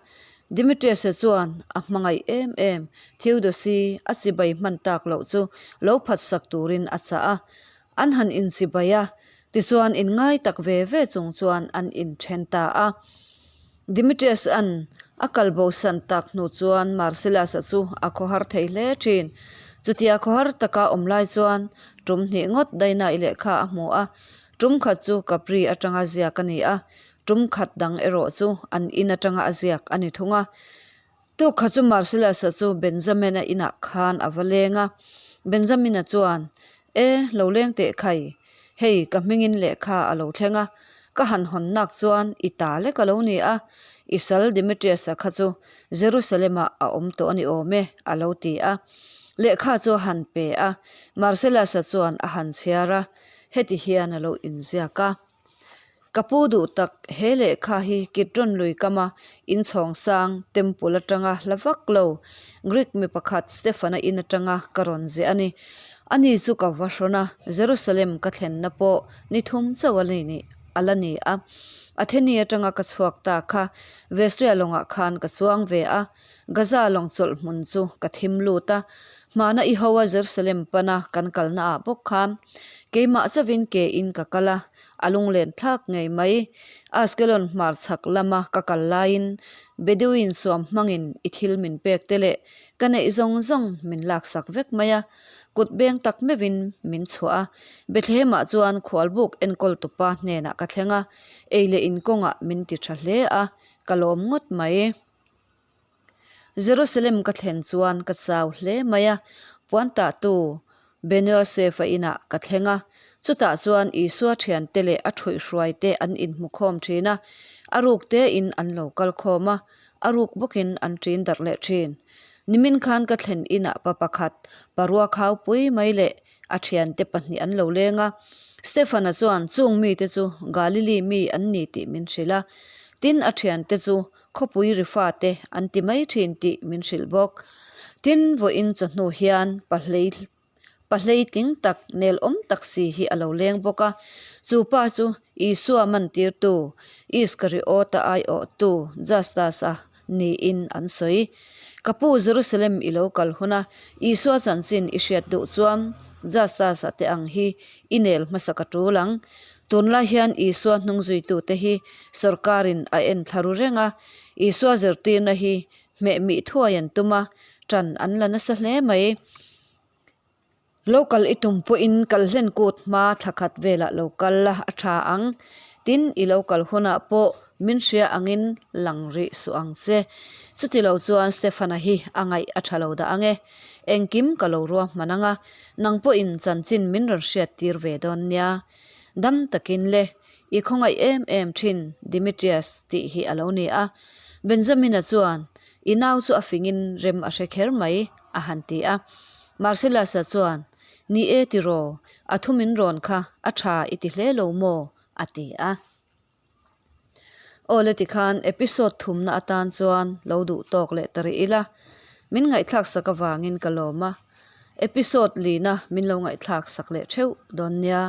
A: Demetrius-a chuan a hmangaih em em Theodosi a chibai hman tak loh chu lo phatsak turin a chah a. An han inchibai a, tichuan inngai tak ve ve chung chuan an inthen ta a. Demetrius-a'n a kalbosan tak hnu chuan Marcellus-a chu a khawhar thei hle thin. Chutia khawhar taka awm lai chuan tum hnih ngawt Daina-i lehkha a hmu a, tum khat chu Capri atanga ziak a ni a, Tum khat dang erawh chu an in atanga a ziak a ni thung a. Tuk kha chu Marcellus-a chu Benjamin-a inah khan a va leng a. Benjamin-a chuan, E, lo leng teh khai, hei ka hmingin lehkha a lo thleng a, ka han hawn nak chuan i ta lek a lo ni a, i sal Demetrius-a kha chu Jerusalem-ah a awm tawh a ni awm e, a lo ti a. Lehkha chu a han pe a, Marcellus-a chuan a han chhiar a, heti hian a lo inziak a. Ka pu duh tak, he lehkha hi Kidron lui kama inchhawng sang temple atanga hla vak lo Greek mi pakhat Stefan-a in atanga ka rawn ziah a ni. Ani chu ka va hrawn a, Jerusalem ka thlenna pawh ni thum chauh a ni a la ni a. Atheni atanga ka chhuak ta kha Vestria lawngah khan ka chuang ve a, Gaza lawng chawlh hmun chu ka thim lut a, hmana i hoa Jerusalem pana kan kalna ah bawk khan keimah chauhin ke in ka kal a, a lunglen thlak ngei mai. Askelon hmar chhak lama ka kal laiin Bedouin suam hmangin i thil min pek te leh ka neih zawng zawng min laksak vek mai a, kut beng tak meuhin min chhuah a. Bethlehem ah chuan khualbuk enkawl tupa hnenah ka thleng a, ei leh in kawngah min ti tha hle a, ka lawm ngawt mai. Jerusalem ka thlen chuan ka chau hle mai a, puan tahtu Benoyosef-a inah ka thleng a, chutah chuan Isua thiante leh a ṭhuihhruaite an inhmukhawm ṭhin a, a ruk tein an lo kal khawm a, a ruk bawkin an ṭin darh leh ṭhin. Nimin khan ka thlen inah pa pakhat, parua khaupui mai leh a thiante pahnih an lo leng a. Stefan-a chuan chung mite chu Galili mi an ni tih min hrilh a, tin a thiante chu khawpui ri fate an ti mai thin tih min hrilh bawk. Tin, vawiin chawhnu hian pahlei pahlei tling tak nel awm tak si hi a lo leng bawk a. Chu pa chu Isua mantirtu Iskariota aiawhtu Justus-a niin an sawi. Ka pu Jerusalem i lo kal hun a, Isua chanchin i hriat duh chuan Justus-a te ang hi i nel hmasa ka tul ang. Tunlai hian Isua hnungzuitute hi sorkarin a en thla ru reng a, Isua zirtirna hi hmeh mih thuai an tum a, ṭan an la nasa hle mai. Lo kal i tum pawhin kal hlen kut hma thla khat velah lo kal la a tha ang. Tin, i lo kal hunah pawh min hria angin lang rih suh ang che. Chuti lo chuan Stefana hi a ngaih a tha lo dah ang e. Engkim ka lo ruahman ang a, nang pawhin chanchin min rawn hriat tir ve dawn nia. Dam takin le, i khawngaih em em thin Demetrius tih hi a lo ni a. Benjamina chuan, I nau chu a fingin rem a hre kher mai, a han ti a. Marcellus-a chuan, Ni e tiraw, a thu min rawn kha a tha i ti hle lo maw? a ti a. Aw le tikhan episode thumna atan chuan lo duh tawk leh ta rih ila, min ngaihthlak sak avangin ka lawm a, episode lina min lo ngaihthlak sak leh theuh dawn nia.